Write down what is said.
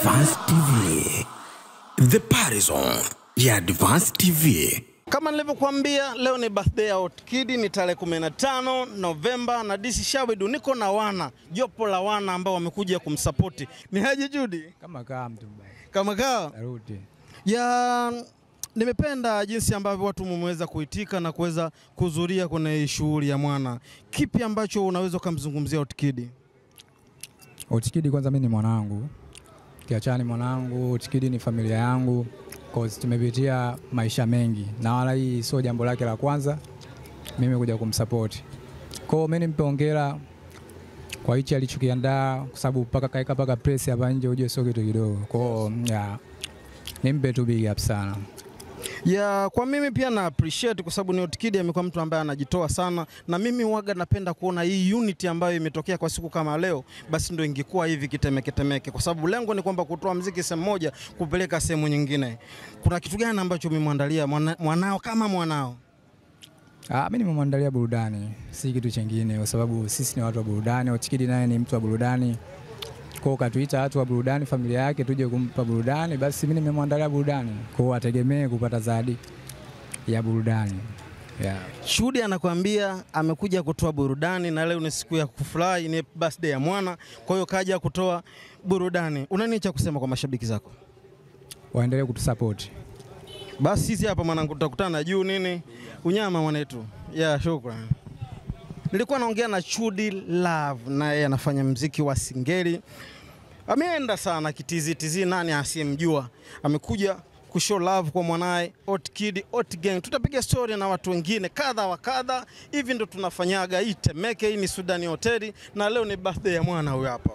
Advance TV. The Parison ya Advance TV. Kama nilivyokuambia leo ni birthday ya Otkidi, ni tarehe 15 Novemba na DC Shawidu niko na wana, jopo la wana ambao wamekuja kumsupport. Ni Haji Judi. Kama kaa mtu mbaya. Kama kaa. Saruti. Ya nimependa jinsi ambavyo watu mmeweza kuitika na kuweza kuhudhuria kwenye shughuli ya mwana. Kipi ambacho unaweza kumzungumzia Otkidi? Otkidi kwanza mimi ni mwanangu. Kiachana ni mwanangu, Otkidi ni familia yangu. Cause tumepitia maisha mengi na wala hii sio jambo lake la kwanza mimi kuja kumsupport. Kwa hiyo mimi nimpe hongera kwa hichi alichokiandaa, kwa sababu paka kaeka paka press hapa nje ujue sio kitu kidogo. Kwa hiyo yeah, nimpe tu big up sana. Ya, kwa mimi pia na appreciate kwa sababu ni Otkidi amekuwa mtu ambaye anajitoa sana, na mimi huaga napenda kuona hii unity ambayo imetokea kwa siku kama leo, basi ndio ingekuwa hivi kitemeke temeke, kwa sababu lengo ni kwamba kutoa mziki sehemu moja kupeleka sehemu nyingine. Kuna kitu gani ambacho umemwandalia mwanao kama mwanao? Mimi nimemwandalia burudani, si kitu chengine, kwa sababu sisi ni watu wa burudani. Otkidi naye ni mtu wa burudani. Kwa hiyo katuita watu wa burudani, familia yake tuje kumpa burudani, basi mimi nimemwandalia burudani. Kwa hiyo ategemee kupata zawadi ya burudani. Yeah. Chudi anakuambia amekuja kutoa burudani na leo ni siku ya kufurahi, ni birthday ya mwana, kwa hiyo kaja kutoa burudani. Una nini cha kusema kwa mashabiki zako? Waendelee kutusupport. Basi sisi hapa mwanangu tutakutana juu nini? Unyama mwanetu. Yeah, shukrani. Nilikuwa naongea na Chudi Love, na yeye anafanya mziki wa singeli. Ameenda sana kitizi tizi, nani asiyemjua. Amekuja kushow love kwa mwanae Otkidi, Otgang. Tutapiga story na watu wengine kadha wa kadha. Hivi ndo tunafanyaga hii Temeke, hii ni Sudani Hoteli na leo ni birthday ya mwana huyu hapa.